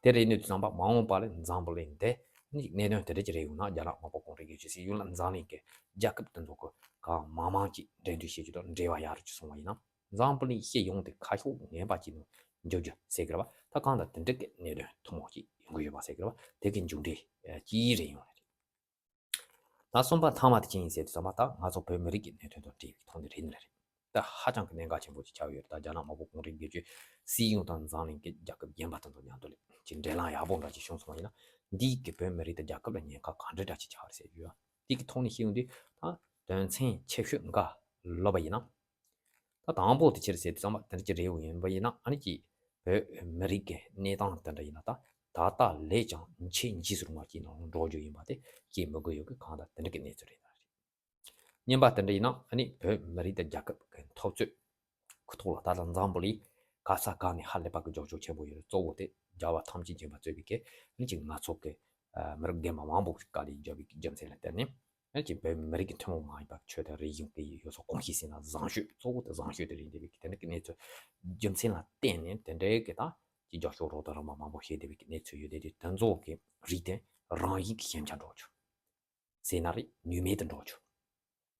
དེ་རེད་ནས་དུས་ཙམ་པ་མ་འོངས་པ་ལ་འཛམ་བུ་གླིང་དེ་ནི་གནད་དོན་དེ་འདྲ་ཅིག་རེད་ཡོང་ན། རྒྱ་ནག་དམར་པོ་གུང་ཁྲན་སྒེར་གཅོད་སྲིད་གཞུང་ལ་འཛམ་གླིང་གི་རྒྱལ་ཁབ་དེ་ཚོ་གི་གང་མང་མང་ཅིག་འབྲེལ་མཐུད་བྱེད་རྒྱུ་དང་འབྲེལ་བ་ཡག་རུ་ཅིག་སོང་བ་ཡིན་ན། འཛམ་བུ་གླིང་སྤྱི་ཡོངས་དེ་ཁ་ཕྱོགས་ངན་པ་ཅིག་ནང་འགྱུར་རྒྱུ་ཟེར་གི་རེད་བ། ད་གང་ལྟར་དེ་འདྲ་གི་གནད་དོན་ཐུན་མོང་ཅིག་ཡོང་གི་ཡོད་པ་ཟེར་གི་རེད་བ། དེ་གི་མཇུག་འབྲས་ཅི་རེད་ཡོང་རེད། ད་གསུམ་པ་ཐ་མ་དེ་ཅི་ཡིན་ཟེར་དུས་ཙམ་པ། ད་ང་ཚོ་བོད་མི་རིགས་ཀྱི་གནད་དོན་དང་འབྲེལ་བའི་ཐོག་ནས་རེད་ནི་རེད། ད་ཧ་ཅང་གི་གནད་འགག་ཆེན་པོ་ཅིག་ཆགས་ཡོད་རེད། ད་རྒྱ་ནག་དམར་པོ་གུང་ཁྲན་སྒེར་གཅོད་སྲིད་གཞུང་དང་འཛམ་གླིང་གི་རྒྱལ་ཁབ་གཞན་པ་དེ་ཚོ་མཉམ་དུ་ལས་ཀྱི་འབྲེལ་ལམ་ཡག་པོ་འདྲ་ཅིག་བྱུང་སོང་བ་ཡིན་ན། འདིས་ཀྱི་བོད་མི་རིགས་དང་རྒྱལ་ཁབ་ལ་ཉེན་ཁ་ག་འདྲ་འདྲ་ཅིག་ཆགས་རེད་ཟེར་རྒྱུ་ཡ། དེ་གི་ཐོག་ནས་ཤེས་ཡོང་དུས། ད་དོན་ཚན་ཆེ་ཤོས་འགའ་ལབ་པ་ཡིན་ན། ད་དང་པོ་དེ་ཅི་རེད་ཟེར་དུས་ཙམ་པ། དེ་འདྲ་ཅིག་རེད་ཡོང་ཡིན་པ་ཡིན་ན། ཨ་ནི་ཅིག་བོད་མི་རིགས་ཀྱི་གནས་སྟངས་དེ་འདྲ་ཡིན་ན། ད་ད་ལྟ་ལས་ཀྱང་ཆེས་འཇིགས་སུ་རུང་བ་ཅིག་ནང་འགྲོ་རྒྱུ་ཡིན་པ་དེ་བཤད་མི་དགོས་ཡོད་གི། གང་ལྟར་དེ་འདྲ་གི་གནས་ཚུལ་རེད་ན་རེད། གཉིས་པ་དེ་འདྲ་ཡིན་ན། ཨ་ནི་བོད་མི་རིགས་དང་རྒྱལ་ཁབ་ཀྱི་འཐབ་རྩོད་ཁོ་ཐོག་ལ་ད་ལྟ་འཛམ་བུ་གླིང་ག་ས་ག་ནས་ཧ་ལས་པ་གི་རྒྱབ་སྐྱོར་ཆེན་པོ་ཡོད་རེད། གཙོ་བོ་དེ་རྒྱལ་བ་ཐམས་ཅད་མཁྱེན་པ་གཙོས་པའི་གི་ཨ་ནི་ཅིག་ང་ཚོ་གི་མི་རབས་རྒན་པ་མང་པོ་ཞིག་བཀའ་དྲིན་བརྒྱབ་པའི་རྒྱུ་མཚན་ལ་བརྟེན་ནས། ཨ་ནི་ཅིག་བོད་མི་རིགས་ཀྱི་ཐུན་མོང་མ་ཡིན་པ་ཆོས་དང་རིག་གཞུང་གི་ཡོ་བསྲང་གང་ཤེས་ཟིན་ན། བཟང་སྤྱོད་གཙོ་བོ་དེ་བཟང་སྤྱོད་དེ་རེད་འདི་བའི་གི་དེ་འདྲ་གི་གནས་ཚུལ་རྒྱུ་མཚན་ལ་བརྟེན་ནས་དེ་འདྲའི་གི་ད་ཅིག་རྒྱབ་སྐྱོར་རོགས་དང་རིམ་པ་མང་པོ་བྱས་བསྡད་པའི་གི་གནས་ཚུལ་ཡོད་དེ། དེ་དེ་ཚོ་གི་རིགས་དེ་རང་བཞིན་གྱི་ཞན་ཆ་འགྲོ་ཆོག་ཟེར་ན་རེད། ནུས་མེད་དུ་འགྲོ་ཆོག་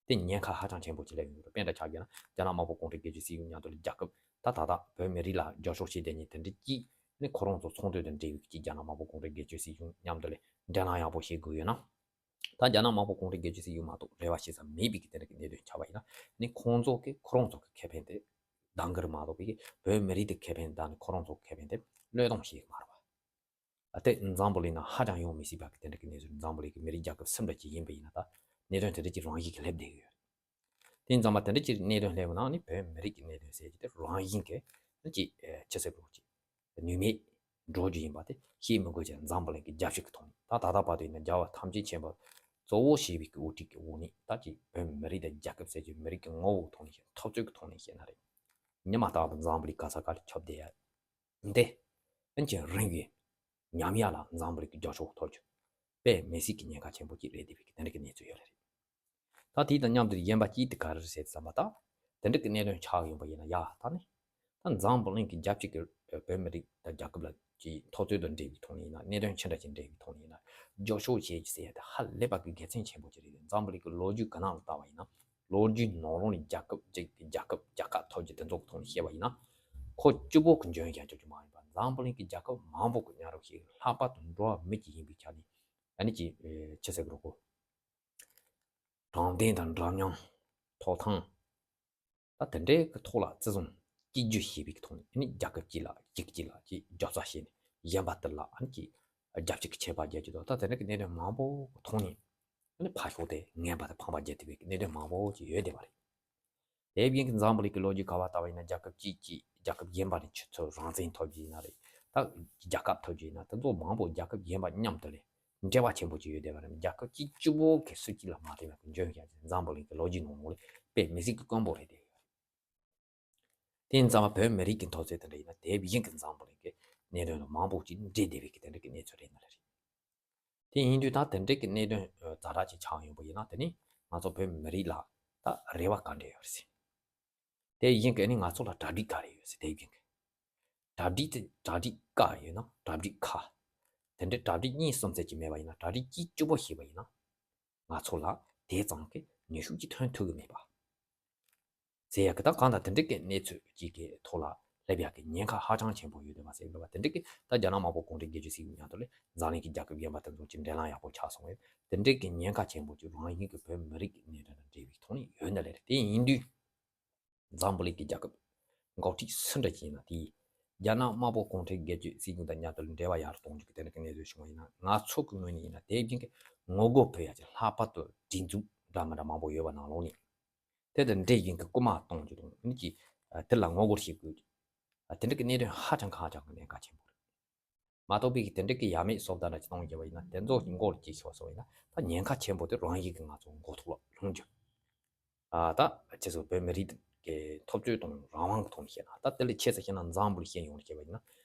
དེ་ཉེན་ཁ་ཧ་ཅང་ཆེན་པོ་ཅིག་སླེབས་ཡོང་གི་རེད། དཔེ་འདྲ་ཆ་བཞག་ན། རྒྱ་ནག་དམར་པོ་གུང་ཁྲན་སྒེར་གཅོད་སྲིད་གཞུང་མཉམ་དུ་ལས་རྒྱལ་ཁབ་ད་ད་ལྟ་བོད་མི་རིགས་ལ་རྒྱབ་སྐྱོར་བྱེད་བསྡད་མཁན་དེ་འདྲ་གཅིག་ནི་ཁོ་རང་ཚོ་ཚོགས་འདུ་དང་འབྲེལ་བའི་གི་རྒྱ་ནག་དམར་པོ་གུང་ཁྲན་སྒེར་གཅོད་སྲིད་གཞུང་མཉམ་དུ་ལས་འབྲེལ་ལམ་ཡག་པོ་བྱེད་དགོས་ཡོད་ན། ད་རྒྱ་ནག་དམར་པོ་གུང་ཁྲན་སྒེར་གཅོད་སྲིད་གཞུང་མ་གཏོགས་རེ་བ་བྱེད་ས་མེད་པའི་གི་དེ་འདྲ་གི་གནད་དོན་ཆགས་པ་ཡིན་ན། ནི་ཁོང་ཚོ་གི་ཁོ་རང་ཚོ་གི་ཁེ་ཕན་དེ་ལྡང་གི་རེད་མ་གཏོགས་པའི་བོད་མི་རིགས་དེ་ཁེ་ཕན་དང་ནི་ཁོ་རང་ཚོ་ཁེ་ཕན་དེ་བློས་གཏོང་བྱེད་གི་མ་རེད་པ། ཨ་དེ་འཛམ་བུ་གླིང་ན་ཧ་ཅང་ཡོང་མི་སྲིད་པ་གི་དེ་འདྲ་གི་གནས་ཚུལ། འཛམ་བུ་གླིང་གི་མི་རིགས་རྒྱལ་ཁབ་སུ་འདྲ་ཅིག་ཡིན་པ་ཡིན་ན། ད་གནད་དོན་དེ་འདྲ་ཅིག་རང་བཞིན་གྱིས་སླེབས་བསྡད་ཀྱི་ཡོད། དེ་ཡིན་ཙང་མ་དེ་འདྲ་ཅིག་གནད་དོན་སླེབས་ན་ནི་བོད་མི་རིགས་ཀྱི་གནད་དོན་ཟེར་གྱི་དེ་རང་བཞིན་གྱི་ནི་ཅིག་ཅི་ཟེར་དགོས་ཀྱི་ནུས་མེད་འགྲོ་རྒྱུ་ཡིན་པ་དེ་ཤེས་མི་དགོས་ཀྱང་འཛམ་བུ་གླིང་གི་རྒྱལ་སྤྱི་གི་ཐོག་ནས་ད་ད་ལྟ་བར་དུ་ཡིན་ན་རྒྱལ་བ་ཐམས་ཅད་མཁྱེན་པ་གཙོ་བོ་བྱས་པའི་གི་དབུ་ཁྲིད་ཀྱི་འོག་ནས་ད་ཅིག་བོད་མི་རིགས་དང་རྒྱལ་ཁབ་ཟེར་གྱི་མི་རིགས་ཀྱི་ངོ་བོའི་ཐོག་ནས་བཤད་འཐབ་རྩོད་ཀྱི་ཐོག་ནས་བཤད་ན་རེད། ཉི་མ་རྟག་ཏུ་འཛམ་བུ་གླིང་ག་ས་ག་ལ་ཁྱབ་བསྡད་ཡ་འདི་ཨན་ཅིག་རིང་བའི་ཉམས་ཡ་ལ་འཛམ་བུ་གླིང་གི་རྒྱབ་ཕྱོགས་ཐོབ་རྒྱུ་དཔེ་མི་སྲིད་ཀྱི་ཉེན་ཁ་ཆེན་པོ་ཅིག་རེད་བསྡད་པའི་གི་དེ་འདྲ་གི་གནས་ཚུལ་ཡོད་རེད། ད་དེ་དང་མཉམ་དུ་གཞན་པ་གཅིག་དེ་ག་རེ་རེད་ཟེར་བསམ་པ་ད། དེ་འདྲ་གི་གནད་དོན་ཆགས་ཡོང་པ་ཡིན་ན་ཡ་ད་ནི། ད་འཛམ་བུ་གླིང་གི་རྒྱལ་སྤྱི་གི་བོད་མི་རིགས་དང་རྒྱལ་ཁབ་ལ་གྱི་འཐབ་རྩོད་དང་འབྲེལ་བའི་ཐོག་ནས་ཡིན་ན་གནད་དོན་ཆེ་འདྲ་ཅིག་འབྲེལ་བའི་ཐོག་ནས་ཡིན་ན་རྒྱབ་སྐྱོར་བྱེད་རྒྱུ་ཟེར་ཡ་དེ་ཧ་ལས་པ་གི་དགེ་མཚན་ཆེན་པོ་ཅིག་རེད། འཛམ་བུ་གླིང་གི་ལོ་རྒྱུས་གི་ནང་ལ་ལྟ་བ་ཡིན་ན་ལོ་རྒྱུས་ནང་ལོགས་ནས་རྒྱལ་ཁབ་ཅིག་གི་རྒྱལ་ཁབ་རྒྱལ་ཁ་ཐོབ་རྒྱུ་དེ་ཚོ་གི་ཐོག་ནས་བཤད་པ་ཡིན་ན་ཁོ་གཅིག་པོ་གི་འཇོན་ཡ་རྒྱབ་རྒྱུ་མ་ཡིན་པ་འཛམ་བུ་གླིང་གི་རྒྱལ་ཁབ་མང་པོ་གི་ཉ་རོགས་ཤིག་ལྷག་པར་དུ་འགྲོ་བ་མི་གཅིག་ཡིན་པའི་ཆ་ནས་ཨ་ནི་ཅིག་ཆི་ཟེར་གི་རོ་གོ། དྲང་བདེན་དང་འདྲ་མཉམ། ཐོབ་ཐང་། ད་དེ་འདྲའི་གི་ཐོག་ལ་བརྩི་སྲུང་གཅིག་གྱུར་བྱེད་པའི་ཐོག་ནས་ཨ་ནི་རྒྱལ་ཁབ་གཅིག་ལ་གཅིག་གཅིག་ལ་གཅིག་རྒྱབ་རྩ་བྱས་ནས་གཞན་པ་དེ་ལ་ཨ་ནི་གཅིག་རྒྱབ་སྐྱོར་གྱི་ཆད་པ་རྒྱག་གི་འདུག་ད་དེ་འདྲ་གི་གནད་དོན་མང་པོ་གི་ཐོག་ནས་ཨ་ནི་ཕར་ཞོག་དེ་ངན་པ་དང་ཕམ་པ་རྒྱག་ཐུབ་པའི་གནད་དོན་མང་པོ་ཅིག་ཡོད་བསྡད་པ་རེད། དེ་བཞིན་གྱི་འཛམ་བུ་གླིང་གི་ལོ་རྒྱུས་ག་བ་ལྟ་བ་ཡིན་ན་རྒྱལ་ཁབ་གཅིག་གིས་རྒྱལ་ཁབ་གཞན་པ་ནས་ཆུ་ཚོད་རང་བཙན་ཐོབ་རྒྱུ་ཡིན་ན་རེད། ད་རྒྱལ་ཁབ་ཐོབ་རྒྱུ་ཡིན་ན་དེ་ཚོ་མང་པོ་རྒྱལ་ཁབ་གཞན་པ་མཉམ་དུ་ལས་འབྲེལ་བ་ཆེན་པོ་ཅིག་ཡོད་བསྡད་པ་རེད། རྒྱལ་ཁབ་གཅིག་གཅིག་པོ་གི་སྲིད་ཇུས་ལ་མ་བརྟེན་པའི་འཇོན་ཤེས་ཀྱི་འཛམ་བུ་གླིང་གི་ལོ་རྒྱུས་ནང་ལོགས་ལས་དཔེ་མི་སྲིད་ཀྱི་དཀོན་པོ་རེད་དེ། དེ་ཡིན་ཙང་མ་བོད་མི་རིགས་ཀྱི་འཐབ་རྩོད་དེ་འདྲ་ཡིན་ན་དེ་བཞིན་གྱི་འཛམ་བུ་གླིང་གི་གནད་དོན་ལ་མང་པོ་ཅིག་འདྲེས་བསྡད་པའི་གི་དེ་འདྲ་གི་གནས་ཚུལ་རེད་ན་རེད། དེ་ཡིན་དུས་ད་དེ་འདྲའི་གི་གནད་དོན་ཛ་དྲག་ཅིག་ཆགས་ཡོང་པ་ཡིན་ན་དེ་ནི་ང་ཚོ་བོད་མི་རིགས་ལ་ད་རེ་བ་ག་འདྲ་ཡོད་རེད་ཟེར། དེ་བཞིན་གི་ནི་ང་ཚོ་ལ་གྲ་སྒྲིག་ག་རེ་ཡོད་ཟེར། དེ་བཞིན་གི་གྲ་སྒྲིག་དེ་གྲ་སྒྲིག་ག་ཡོད་ན་གྲ་སྒྲིག་ག་དེ་འདྲའི་གྲ་སྒྲིག་གཉིས་གསུམ་ཚད་ཅིག་མེད་པ་ཡིན་ན་གྲ་སྒྲིག་གཅིག་གཅིག་པོ་བྱས་པ་ཡིན་ན་ང་ཚོ་ལ་དེ་ཙམ་གི་ནུས་ཤུགས་ཅིག་ཐོན་ཐུབ་ཀྱི་མེད་པ། ཟེར་ཡག་གི་ད་གང་ལྟར་དེ་འདྲ་གི་གནས་ཚུལ་ཅིག་གི་ཐོག་ལ་སླེབས་ཡག་གི་ཉེན་ཁ་ཧ་ཅང་ཆེན་པོ་ཡོད་འདུག་པ་ཟེར་འདུག་པ། དེ་འདྲ་གི་ད་རྒྱ་ནག་དམར་པོ་གུང་ཁྲན་སྒེར་གཅོད་སྲིད་གཞུང་མཉམ་དུ་ལས་འཛམ་གླིང་གི་རྒྱལ་ཁབ་གཞན་པ་དེ་ཚོ་ཅིག་འབྲེལ་ལམ་ཡག་པོ་ཆགས་སོང་བས་དེ་འདྲ་གི་ཉེན་ཁ་ཆེན་པོ་ཅིག་རང་བཞིན་གྱི་བོད་མི་རིགས་ཀྱི་གནད་དོན་དང་འབྲེལ་བའི་ཐོག་ནས་ཡོད་ན་ལས་རེད། དེ་ཡིན་དུས་འཛམ་བུ་གླིང་གི་རྒྱལ་ཁབ་འགོ་ཁྲིད་སུ་འདྲ་ཅིག་ཡིན་ན་དེས་རྒྱ་ནག་དམར་པོ་གུང་ཁྲན་སྒེར་གཅོད་སྲིད་གཞུང་དང་མཉམ་དུ་འབྲེལ་བ་ཡག་རུ་གཏོང་རྒྱུ་གི་དེ་འདྲ་གི་གནས་ཚུལ་བྱུང་བ་ཡིན་ན་ང་ཚོ་གི་ངོས་ནས་ཡིན་ན་དེ་བཞིན་གྱི་ངོ་རྒོལ་ཕོག་ཡག་ཅིག་ལྷག་པར་དུ་སྒྲིག་འཛུགས་འདྲ་མི་འདྲ་མང་པོ་ཡོད་པ་ནང་ལོགས་ནས། དེ་དང་འབྲེལ་བཞིན་གྱི་སྐུལ་མ་གཏོང་རྒྱུ་དང་ཨ་ནི་ཅིག་དེ་ལ་ངོ་རྒོལ་བྱེད་དགོས་རྒྱུ། དེ་འདྲ་གི་གནད་དོན་ཧ་ཅང་གི་ཧ་ཅང་གི་གནད་འགག་ཆེན་པོ་རེད། མ་གཏོགས་པའི་དེ་འདྲ་གི་ཡ་མེད་བཟོ་ལྟ་འདྲ་ཅིག་གཏོང་རྒྱུ་བ་ཡིན་ན་དེ་ཚོ་མགོ་ལ་ཅིག་ཤོར་སོང་བ་ཡིན་ན་ད་ཉེན་ཁ་ཆེན་པོ་དེ་རང་བཞིན་གྱི་ང་ཚོ་མགོ་ཐོག་ལ་ལྷུང་རྒྱུ། ཨ་ད་ཁྱེད་ཚོ་བོད་མི་རིགས་ཀྱི་འཐབ་རྩོད་དང་རང་དབང་གི་ཐོག་ནས་བཤད་ན་ད་དེ་ལས་ཆེ་ས་བཤད་ན་འཛམ་བུ་གླིང་ཤེས་ཡོང་བ་བཤད་པ་ཡིན་ན་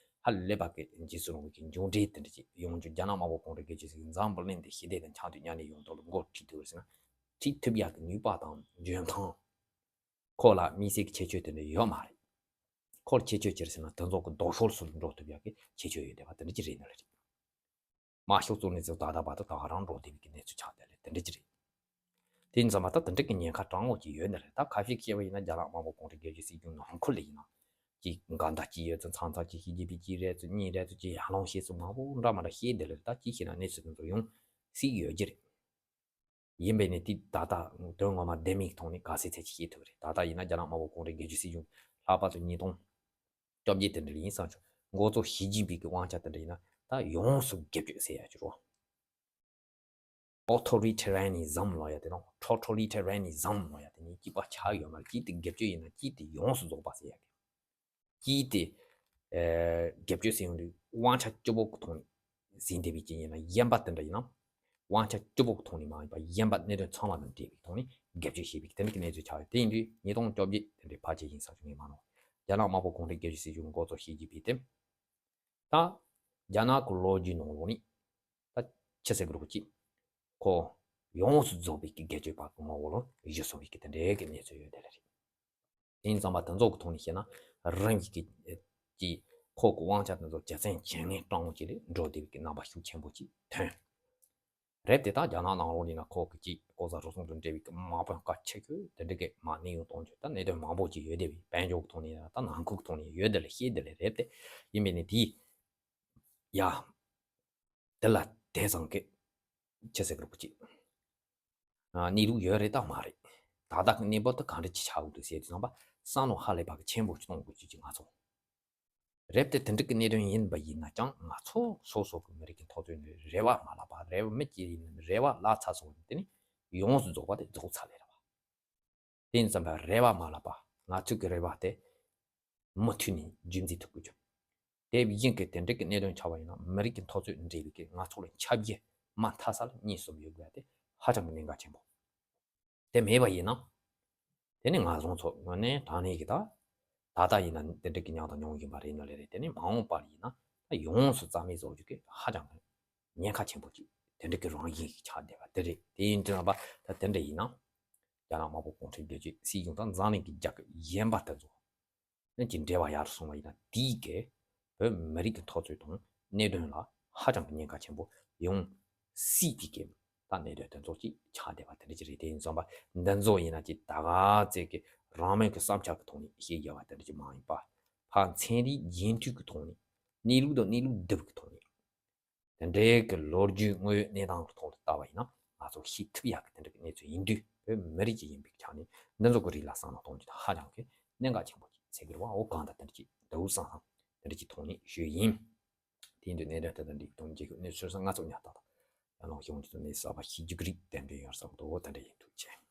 ཧ་ལས་པ་གི་འཇིགས་སུ་རུང་བའི་གི་མཇུག་འབྲས་དེ་འདྲ་ཅིག་ཡོང་རྒྱུ། རྒྱ་ནག་དམར་པོ་གུང་ཁྲན་སྒེར་གཅོད་སྲིད་གཞུང་འཛམ་བུ་གླིང་འདི་ཞི་བདེ་དང་འཆམ་མཐུན་མཉམ་གནས་ཡོང་ཐབས་ལ་མགོ་ཁྲིད་ཐུབ་པ་ཟེར་ན། ཁྲིད་ཐུབ་ཡག་གི་ནུས་པ་དང་འཇོན་ཐང་། ཁོ་ལ་དམིགས་བསལ་གྱི་ཁྱད་ཆོས་དེ་འདྲ་ཡོད་མ་རེད། ཁོ་ལ་ཁྱད་ཆོས་ཅི་རེད་ཟེར་ན་དེ་ཚོ་གི་ལྡོག་ཕྱོགས་སུ་འགྲོ་ཐུབ་ཡག་གི་ཁྱད་ཆོས་ཡོད་བསྡད་པ་དེ་འདྲ་ཅིག་རེད་ནི་རེད། དམར་ཤོག་གཙོ་གནད་ཚོ་ད་ལྟ་བར་དུ་ད་ག་རང་འགྲོ་བསྡད་པའི་གི་གནས་ཚུལ་ཆགས་བསྡད་ལས་དེ་འདྲ་ཅིག་རེད། དེ་ཡིན་ཙང་མ་ད་དེ་འདྲ་གི་ཉེན་ཁ་དྲང་པོ་ཅིག་ཡོད་ནི་རེད། ད་ཁ་ཤས་བཤད་པ་ཡིན་ན་རྒྱ་ནག་དམར་པོ་གུང་ཁྲན་སྒེར་གཅོད་སྲིད་གཞུང་ནང་ཁུལ་ལ་ཡིན་ན། ཅིག་འགལ་ཟླ་ཅིག་ཡོད་ཚུལ་མཚམས་མཚམས་ཅིག་ཞི་ཅིན་ཕིང་ཅིག་རེད་ཚུལ་གཉིས་རེད་ཚུལ་ཅིག་ཡར་ལངས་བྱས་ཚུལ་མང་པོ་འདྲ་མ་འདྲ་བཤད་བསྡད་ལས་ད་ཅིག་བཤད་ན་གནས་ཚུལ་དེ་ཚོ་ཡོང་སྲིད་ཡོད་ཀྱི་རེད། ཡིན་པས་ནི་དེ་ད་ལྟ་དོན་ངོ་མ་བདེན་མིན་གྱི་ཐོག་ནས་ག་ཚད་ཚད་ཅིག་ཤེས་ཐུབ་རེད། ད་ལྟ་ཡིན་ན་རྒྱ་ནག་དམར་པོ་གུང་ཁྲན་སྒེར་གཅོད་སྲིད་གཞུང་ལྷག་པར་དུ་ཉིས་སྟོང་བཅོ་བརྒྱད་དེ་འདྲ་ཡིན་བསམ་བྱུང་། འགོ་གཙོ་ཞི་ཅིན་ཕིང་གི་དབང་ཆ་དེ་འདྲ་ཡིན་ན་ད་ཡོངས་སུ་སྒེར་གཅོད་ཟེར་ཡ་ཅིག་རོ། Authoritarianism་ལབ་ཡ་དེ་དང་Totalitarianism་ལབ་ཡ་དེ་གཉིས་གཅིག་པ་ཆགས་ཡོད་མ་རེད། གཅིག་དེ་སྒེར་གཅོད་ཡིན་ན་གཅིག་དེ་ཡོངས་སུ་རྫོགས་པ་ཟེར་ཡ་གི། གཅིག་དེ། ཨེ། སྒེར་གཅོད་ཟེར་ཡོང་དུས་དབང་ཆ་གཅིག་པོ་གི་ཐོག་ནས་ཟིན་བསྡད་པའི་རྐྱེན་ཡིན་ན་གཞན་པ་དེ་འདྲ་ཡིན་ན། དབང་ཆ་གཅིག་པོ་གི་ཐོག་ནས་མ་ཡིན་པ་གཞན་པ་གནད་དོན་ཚང་མ་དང་འབྲེལ་བའི་ཐོག་ནས་སྒེར་གཅོད་བྱེད་པའི་དེ་འདྲ་གི་གནས་ཚུལ་ཆགས་ཡོད། དེ་ཡིན་དུས་ཉིས་སྟོང་བཅོ་བརྒྱད་དེ་འདྲའི་ཕལ་ཆེར་ཡིན་ས་བྱུང་ངས་མ་ནོར། རྒྱ་ནག་དམར་པོ་གུང་ཁྲན་སྒེར་གཅོད་སྲིད་གཞུང་འགོ་གཙོ་ཞི་ཅིན་ཕིང་དེ། ད། རྒྱ་ནག་གི་ལོ་རྒྱུས་ནང་ལོགས་ནས། ད། ཆི་ཟེར་གི་རེད་གོ་ཅིག་ཁོ། ཡོངས་སུ་རྫོགས་པའི་གི་སྒེར་གཅོད་པ་གི་ངོ་བོ་ལ་བཞུད་སོང་བའི་གི་དེ་འདྲའི་གི་གནས་ཚུལ་ཡོད་དེ་ལ་རེད། དེ་ཡིན་ཙང་མ་དེ་ཚོ་གི་ཐོག་ནས་བཤད་ན་རང་གི་གི་ཅིག་ཁོ་གི་དབང་ཆ་དེ་ཚོ་ཇེ་བཙན་ཇེ་ངན་སྤྲང་བོ་ཅིག་ལས་འགྲོ་བསྡད་པའི་གི་རྣམ་པ་ཤུགས་ཆེན་པོ་ཅིག་ཐོན། རེད་དེ་ད་རྒྱ་ནག་ནང་ལོགས་ནས་ན་ཁོ་གི་ཅིག་ལྐོག་ཟ་རུལ་སུངས་དང་འབྲེལ་བའི་གི་མ་དཔོན་ཁ་ཆེ་ཤོས་དེ་འདྲ་གི་མ་གནས་དབྱུང་གཏོང་རྒྱུ་ད་གནད་དོན་མང་པོ་ཅིག་ཡོད་བསྡད་པའི་དཔལ་འབྱོར་གི་ཐོག་ནས་ད་ནང་ཁུལ་གི་ཐོག་ནས་ཡོད་བསྡད་ལ་ཤེས་བསྡད་ལ་རེད་དེ་ཡིན་པས་ནི་དེ་ཡ། དེ་ལ་དེ་ཙམ་གི་ཆི་ཟེར་གི་རེད་གོ་ཅིག་གནས་ལུགས་ཡོད་རེད་དང་མ་རེད། ད་ལྟ་གི་གནས་བབ་དེ་ག་འདྲ་ཅིག་ཆགས་ཡོད་འདུག་ཟེར་དུས་ཙམ་པ་བསམ་བློ་ཧ་ལས་པ་གི་ཆེན་པོ་ཅིག་གཏོང་དགོས་ཀྱི་ཅིག་ང་ཚོ། རེད་དེ་དེ་འདྲ་གི་གནད་དོན་ཡིན་པ་ཡིན་ན་ཀྱང་ང་ཚོ་སོ་སོ་གི་མི་རིགས་ཀྱི་འཐབ་རྩོད་འདི་རེ་བ་མ་བརླག་པ་རེ་བ་མི་སྐྱེ་ཡིན་རེ་བ་བརླག་ཚར་སོང་བ་དེ་ནི་ཡོངས་སུ་རྫོགས་པ་དེ་རྫོགས་ཚར་ལེ་རེད་བ། དེ་ཡིན་ཙམ་པ་རེ་བ་མ་བརླག་པ། ང་ཚོའི་གི་རེ་བ་དེ་མུ་མཐུད་ནས་རྒྱུན་འཛིན་ཐུབ་དགོས་ཀྱི། དེ་བཞིན་གྱི་དེ་འདྲ་གི་གནད་དོན་ཆགས་པ་ཡིན་ན་མི་རིགས་ཀྱི་འཐབ་རྩོད་འབྲེལ་བའི་གི་ང་ཚོ་ལ་ཁྱབ་རྒྱ་མ་མཐའ་ས་ལ་གཉིས་གསུམ་ཡོད་དགོས་པ་དེ་ཧ་ཅང་གི་གནད་འགག་ཆེན་པོ། དེ་མེད་པ་ཡིན་ན། དེ་ནི་ང་རང་ཚོ་ངོས་ནས་དྲང་གནས་ཀྱི་ད། ད་ལྟ་ཡིན་ན་དེ་འདྲ་གི་མྱངས་དང་མྱོང་བཞིན་པ་རེད་ན་ལས་རེད། དེ་ནི་མ་འོངས་པར་ཡིན་ན་ད་ཡོངས་སུ་རྩ་མེད་བཟོ་རྒྱུ་གི་ཧ་ཅང་གི་ཉེན་ཁ་ཆེན་པོ་ཅིག་དེ་འདྲ་གི་རང་བཞིན་ཞིག་ཆགས་བསྡད་པ་དེ་རེད། དེ་ཡིན་དུས་ཙམ་པ་ད་དེ་འདྲ་ཡིན་ན། རྒྱ་ནག་དམར་པོ་གུང་ཁྲན་རྒྱལ་གཅེས་སྲིད་གཞུང་དང་འཛམ་གླིང་གི་རྒྱལ་ཁབ་གཞན་པ་དེ་ཚོ་གི་འབྲེལ་བ་ཡར་སོང་བ་ཡིན་ན། དེའི་གི་བོད་མི་རིགས་ཀྱི་འཐབ་རྩོད་དང་གནད་དོན་ལ་ཧ་ཅང་གི་ཉེན་ཁ་ཆེན་པོ་ཡོང་སྲིད་པའི་གི་ད་གནད་དོན་དེ་ཚོ་ཅིག་ཆགས་བསྡད་པ་དེ་འདྲ་ཅིག་རེད། དེ་ཡིན་ཙམ་པ་འདི་ཚོ་ཡིན་ན་ཅིག་ད་ག་ཚད་ཀྱི་རང་མོས་ཀྱི་བསམ་འཆར་གྱི་ཐོག་ནས་བཤད་རྒྱུ་བ་དེ་འདྲ་ཅིག་མ་ཡིན་པ། ཕར་ཚན་རིག་རྒྱན་མཐུད་ཀྱི་ཐོག་ནས། གནས་ལུགས་དང་གནས་ལུགས་བསྡུར་གྱི་ཐོག་ནས། དེ་འདྲའི་གི་ལོ་རྒྱུས་དངོས་ཡོད་གནས་སྟངས་ཀྱི་ཐོག་ལ་ལྟ་བ་ཡིན་ན། ང་ཚོ་ཤེས་ཐུབ་ཡག་གི་དེ་འདྲ་གི་གནས་ཚུལ་ཡིན་དུས། བོད་མི་རིགས་ཅིག་ཡིན་པའི་ཆ་ནས་འདི་ཚོ་གི་རིགས་ལ་བསམ་བློ་གཏོང་རྒྱུ་དེ་ཧ་ཅང་གི་གནད་འགག་ཆེན་པོ་ཅིག་ཆགས་ཀྱི་རེད་བ། འོ་གང་ལྟར་དེ་འདྲ་ཅིག་འདུག་བསམ་བསམ་དེ་འདྲ་ཅིག་ཐོག་ནས་ཞུས་ཡིན། དེ་ཡིན་དུས་གནད་དོན་དེ་དང་འབྲེལ་གྱི་གཏམ་རྒྱུད་ཀྱི་གནས་ཚུལ་སོགས་ང་ཚོ་ཉར་ཐག་དང་ཡང་ལོང་ཤོང་རྒྱུ་དེ་ནས་གསར་པ་ཤེས་རྒྱུ་གི་རིགས་གཏན་འབྲེལ་ཡོད་བསམ་འདུག་དེ་འདྲ་ཡིན། ཐུགས་རྗེ་ཆེ།